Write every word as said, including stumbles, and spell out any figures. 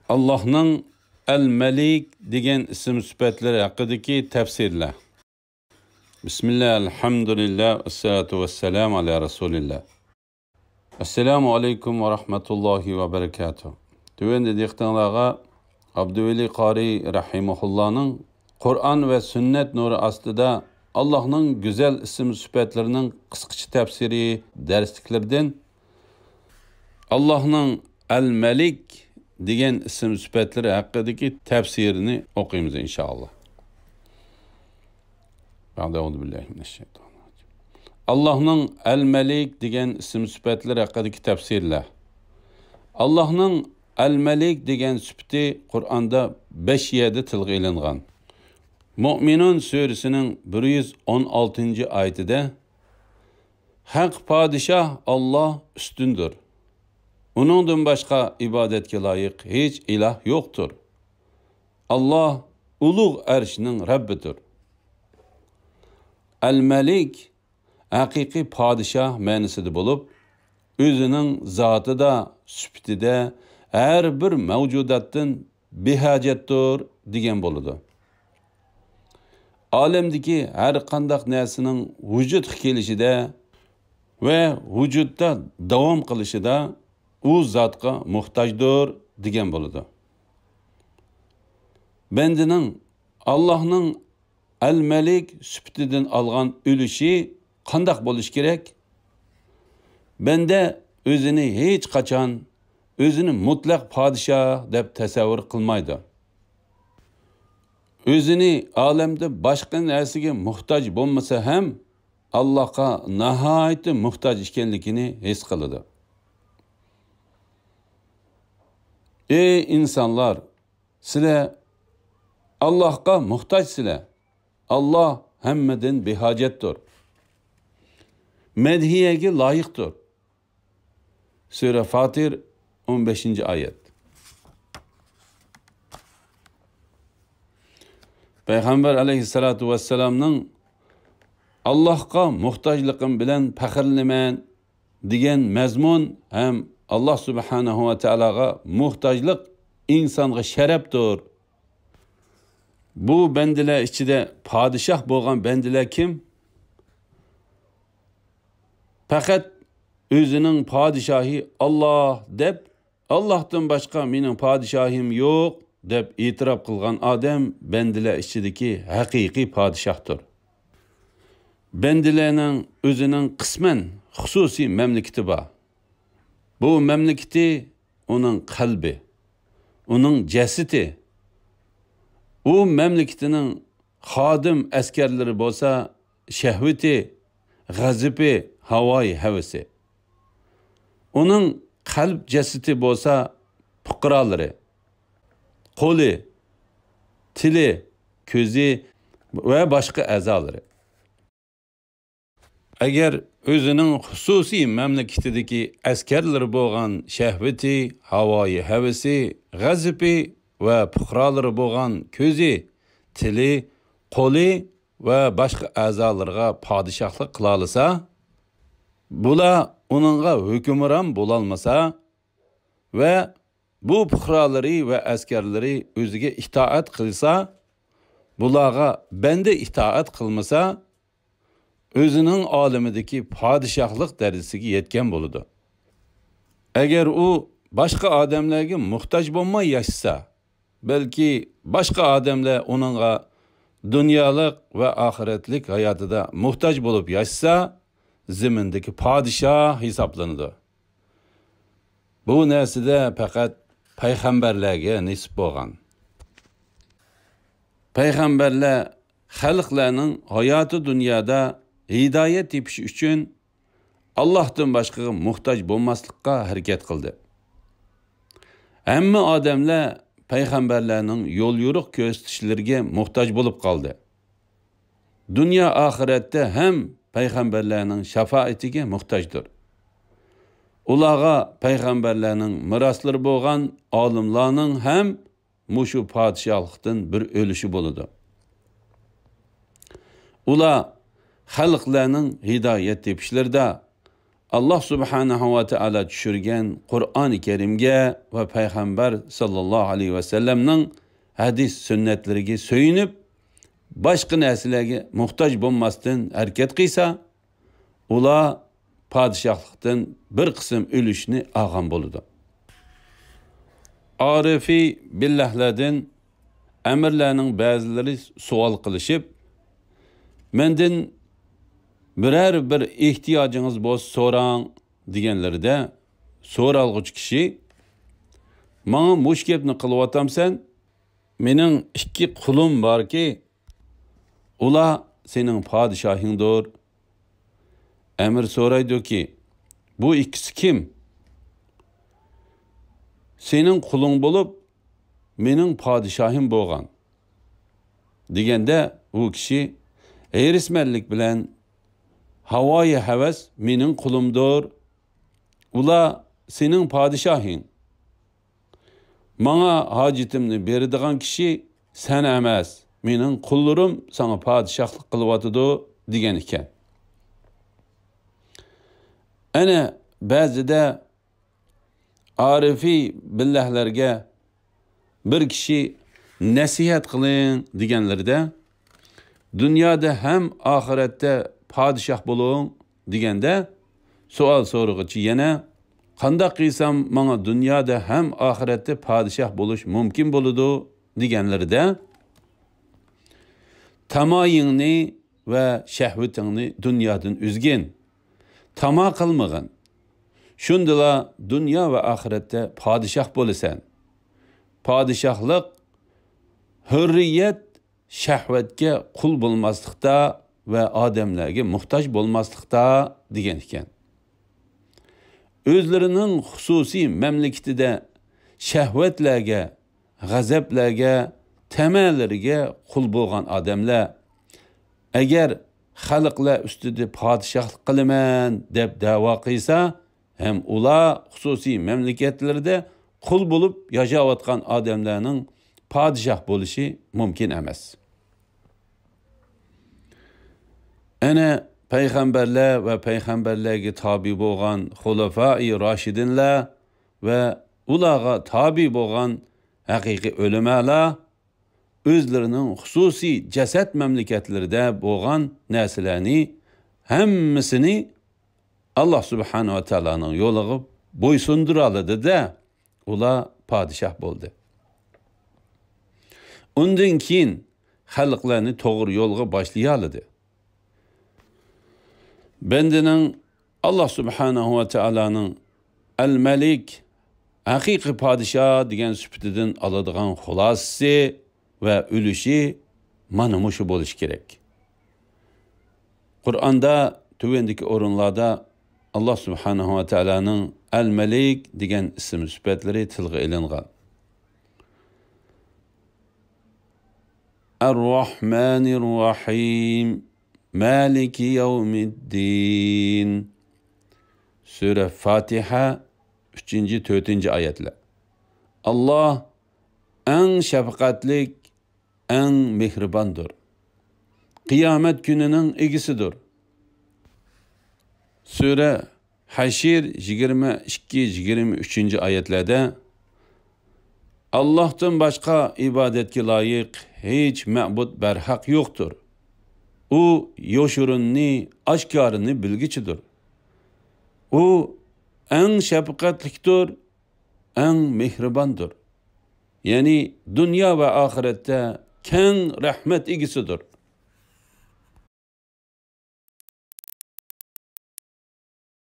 ئاللاھنىڭ ئەل-مەلىك دېگەن ئىسىم سۈپەتلىرى ھەققىدىكى تەپسىرلەر. بىسمىللا، ئەلھەمدۇلىللا، ۋەسسالاتۇ ۋەسسالامۇ ئالا رەسۇلىللا. ئەسسالامۇ ئەلەيكۇم ۋە رەھمەتۇللاھى ۋە بەرىكاتۇھ. تۆۋەندە دىققىتىڭلارغا ئابدۇۋەلى قارىي رەھىمەھۇللانىڭ قۇرئان ۋە سۈننەت نۇرى ئاستىدا ئاللاھنىڭ گۈزەل ئىسىم سۈپەتلىرىنىڭ قىسقىچە تەپسىرى دەرسلىكلىرىدىن، ئاللاھنىڭ ئەل-مەلىك دېگەن ئىسىم سۈپەتلىرى ھەققىدىكى تەپسىرىنى ئوقۇيمىز، ئىنشائاللا. بەئدە، ئەئۇزۇ بىللاھى مىنەششەيتانىررەجىم. ئاللاھنىڭ ئەل-مەلىك دېگەن ئىسىم سۈپەتلىرى ھەققىدىكى تەپسىرلەر. ئاللاھنىڭ ئەل-مەلىك دېگەن سۈپىتى قۇرئاندا بەش يەردە تىلغا ئېلىنغان. مۇئمىنۇن سۈرىسىنىڭ بىر يۈز ئون ئالتىنچى ئايىتىدە، ھەق پادىشاھ ئاللاھ ئۈستۈندۇر. ئۇنىڭدىن باشقا ئىبادەتكە لايىق ھېچ ئىلاھ يوقتۇر. ئاللاھ ئۇلۇغ ئەرشنىڭ رەببىدۇر. ئەل-مەلىك ھەقىقىي پادىشاھ مەنىسىدە بولۇپ، ئۆزىنىڭ زاتىدا، سۈپىتىدە ھەر بىر مەۋجۇداتتىن بىھاجەتتۇر دېگەن بولىدۇ. ئالەمدىكى ھەر قانداق نەرسىنىڭ ۋۇجۇدقا كېلىشىدە ۋە ۋۇجۇدتا داۋام قىلىشىدا ئۇ زاتقا موھتاجدۇر دېگەن بولىدۇ. بەندىنىڭ ئاللاھنىڭ ئەل-مەلىك سۈپىتىدىن ئالغان ئۈلۈشى قانداق بولۇشى كېرەك؟ بەندە ئۆزىنى ھېچقاچان ئۆزىنى مۇتلەق پادىشاھ دەپ تەسەۋۋۇر قىلمايدۇ. ئۆزىنى ئالەمدە باشقا نەرسىگە موھتاج بولمىسا ھەم، ئاللاھقا ناھايىتى موھتاج ئىكەنلىكىنى ھېس قىلىدۇ. ئەي ئىنسانلار! سىلەر ئاللاھقا موھتاجسىلەر. ئاللاھ ھەممىدىن بىھاجەتتۇر. مەدھىيەگە لايىقتۇر. سۈرە فاتىر، ئون بەشىنچى ئايەت. پەيغەمبەر ئەلەيھىسسالاتۇ ۋەسسالامنىڭ «ئاللاھقا موھتاجلىقىم بىلەن پەخىرلىنىمەن» دېگەن مەزمۇن ھەم ئاللاھ سۇبھانەھۇ ۋە تائالاغا موھتاجلىق ئىنسانغا شەرەپتۇر. بۇ بەندىلەر ئىچىدە پادىشاھ بولغان بەندىلەر كىم؟ پەقەت ئۆزىنىڭ پادىشاھى ئاللاھ دەپ، «ئاللاھتىن باشقا مېنىڭ پادىشاھىم يوق» دەپ ئېتىراپ قىلغان ئادەم بەندىلەر ئىچىدىكى ھەقىقىي پادىشاھتۇر. بەندىلەرنىڭ ئۆزىنىڭ قىسمەن خۇسۇسىي مەملىكىتى بار. بۇ مەملىكىتى ئۇنىڭ قەلبى، ئۇنىڭ جەسىتى. ئۇ مەملىكىتىنىڭ خادىم ئەسكەرلىرى بولسا شەھۋىتى، غەزىپى، ھاۋايى ھەۋىسى. ئۇنىڭ قەلب جەسىتى بولسا پۇقرالىرى، قولى، تىلى، كۆزى ۋە باشقا ئەزالىرى. ئەگەر ئۆزىنىڭ خۇسۇسىي مەملىكىتىدىكى ئەسكەرلىرى بولغان شەھۋىتى، ھاۋايى ھەۋىسى، غەزىپى ۋە پۇقرالىرى بولغان كۆزى، تىلى، قولى ۋە باشقا ئەزالىرىغا پادىشاھلىق قىلالىسا، بۇلار ئۇنىڭغا ھۆكۈمران بولالمىسا ۋە بۇ پۇقرالىرى ۋە ئەسكەرلىرى ئۆزىگە ئىتائەت قىلسا، بۇلارغا بەندە ئىتائەت قىلمىسا، ئۆزىنىڭ ئالىمىدىكى پادىشاھلىق دەرىجىسىگە يەتكەن بولىدۇ. ئەگەر ئۇ باشقا ئادەملەرگە موھتاج بولماي ياشىسا، بەلكى باشقا ئادەملەر ئۇنىڭغا دۇنيالىق ۋە ئاخىرەتلىك ھاياتىدا موھتاج بولۇپ ياشىسا، زېمىندىكى پادىشاھ ھېسابلىنىدۇ. بۇ نەرسىدە پەقەت پەيغەمبەرلەرگە نېسىپ بولغان. پەيغەمبەرلەر خەلقلەرنىڭ ھاياتى دۇنيادا ھىدايەت تېپىشى ئۈچۈن ئاللاھتىن باشقىغا موھتاج بولماسلىققا ھەرىكەت قىلدى. ھەممە ئادەملەر پەيغەمبەرلەرنىڭ يول يورۇق كۆرسىتىشلىرىگە موھتاج بولۇپ قالدى. دۇنيا ئاخىرەتتە ھەم پەيغەمبەرلەرنىڭ شاپائىتىگە موھتاجدۇر. ئۇلارغا پەيغەمبەرلەرنىڭ مىراسلىرى بولغان ئالىملارنىڭ ھەم مۇشۇ پادىشاھلىقتىن بىر ئۈلۈشى بولىدۇ. ئۇلار خەلقلەرنىڭ ھىدايەت تېپىشلىرىدا، ئاللاھ سۇبھانەھۇ ۋە تائالا چۈشۈرگەن قۇرئانى كەرىمگە ۋە پەيغەمبەر ساللاللاھۇ ئەلەيھى ۋەسەللەمنىڭ ھەدىس سۈننەتلىرىگە سۆيۈنۈپ، باشقا نەرسىلەرگە موھتاج بولماستىن ھەرىكەت قىلسا، ئۇلار پادىشاھلىقتىن بىر قىسىم ئۈلۈشنى ئالغان بولىدۇ. ئارىفى بىللاھلاردىن ئەمىرلەرنىڭ بەزىلىرى سوئال قىلىشىپ، مەندىن بىرەر بىر ئېھتىياجىڭىز بولسا سوراڭ دېگەنلىرىدە، سورالغۇچى كىشى، ماڭا مۇشۇ گەپنى قىلىۋاتامسەن؟ مېنىڭ ئىككى قۇلۇم باركى، ئۇلار سېنىڭ پادىشاھىڭدۇر. ئەمىر سورايدۇكى، بۇ ئىككىسى كىم؟ سېنىڭ قۇلۇڭ بولۇپ، مېنىڭ پادىشاھىم بولغان، دېگەندە، ئۇ كىشى ھېرىسمەنلىك بىلەن، ھاۋايى ھەۋەس مېنىڭ قۇلۇمدۇر. ئۇلار سېنىڭ پادىشاھىڭ. ماڭا ھاجىتىمنى بېرىدىغان كىشى سەن ئەمەس، مېنىڭ قۇللىرىم ساڭا پادىشاھلىق قىلىۋاتىدۇ، دېگەن ئىكەن. ئەنە بەزىدە ئارىفى بىللاھلارغا بىر كىشى نەسىھەت قىلىڭ دېگەنلىرىدە، دۇنيادا ھەم ئاخىرەتتە پادىشاھ بولۇڭ دېگەندە، سوئال سورىغۇچى يەنە، قانداق قىلسام ماڭا دۇنيادا ھەم ئاخىرەتتە پادىشاھ بولۇش مۇمكىن بولىدۇ دېگەنلىرىدە، تامايىڭنى ۋە شەھۋىتىڭنى دۇنيادىن ئۈزگىن. تاما قىلمىغىن. شۇندىلا دۇنيا ۋە ئاخىرەتتە پادىشاھ بولىسەن. پادىشاھلىق، ھۆرىيەت شەھۋەتكە قۇل بولماسلىقتا ۋە ئادەملەرگە موھتاج بولماسلىقتا دېگەن ئىكەن. ئۆزلىرىنىڭ خۇسۇسىي مەملىكىتىدە شەھۋەتلەرگە، غەزەپلەرگە، تەمەلىرىگە قۇل بولغان ئادەملەر، ئەگەر خەلقلەر ئۈستىدە پادىشاھلىق قىلىمەن دەپ دەۋا قىلسا، ھەم ئۇلار خۇسۇسىي مەملىكەتلىرىدە قۇل بولۇپ ياشاۋاتقان ئادەملەرنىڭ پادىشاھ بولۇشى مۇمكىن ئەمەس. ئەنە پەيغەمبەرلەر ۋە پەيغەمبەرلەرگە تابىي بولغان خۇلەفائى راشىدىنلار ۋە ئۇلارغا تابىي بولغان ھەقىقىي ئۆلىمالار ئۆزلىرىنىڭ خۇسۇسىي جەسەت مەملىكەتلىرىدە بولغان نەرسىلەرنى ھەممىسىنى ئاللاھ سۇبھانەھۇ ۋە تائالانىڭ يولىغا بويسۇندۇرالىدى-دە، ئۇلار پادىشاھ بولدى. ئۇندىن كېيىن خەلقلەرنى توغرا يولغا باشلىيالىدى. بەندىنىڭ ئاللاھ سۇبھانەھۇ ۋە تائالانىڭ ئەل مەلىك، ھەقىقىي پادىشاھ دېگەن سۈپىتىدىن ئالىدىغان خۇلاسىسى ۋە ئۈلۈشى مانا مۇشۇ بولۇشى كېرەك. قۇرئاندا تۆۋەندىكى ئورۇنلاردا ئاللاھ سۇبھانەھۇ ۋە تائالانىڭ ئەل مەلىك دېگەن ئىسىم سۈپەتلىرى تىلغا ئېلىنغان. ئەر-راھمانىر-راھىم، مالىكى يەۋمىددىن. سۈرە فاتىھە، ئۈچىنچى، تۆتىنچى ئايەتلەر. ئاللاھ ئەڭ شەپقەتلىك، ئەڭ مېھرىباندۇر. قىيامەت كۈنىنىڭ ئىگىسىدۇر. سۈرە ھەشر، يىگىرمە ئىككى، يىگىرمە ئۈچىنچى ئايەتلەردە، ئاللاھتىن باشقا ئىبادەتكە لايىق ھېچ مەبۇد بەرھەق يوقتۇر. ئۇ يوشۇرۇننى، ئاشكارىنى بىلگۈچىدۇر. ئۇ ئەڭ شەپقەتلىكتۇر، ئەڭ مېھرىباندۇر. يەنى دۇنيا ۋە ئاخىرەتتە كەڭ رەھمەت ئىگىسىدۇر.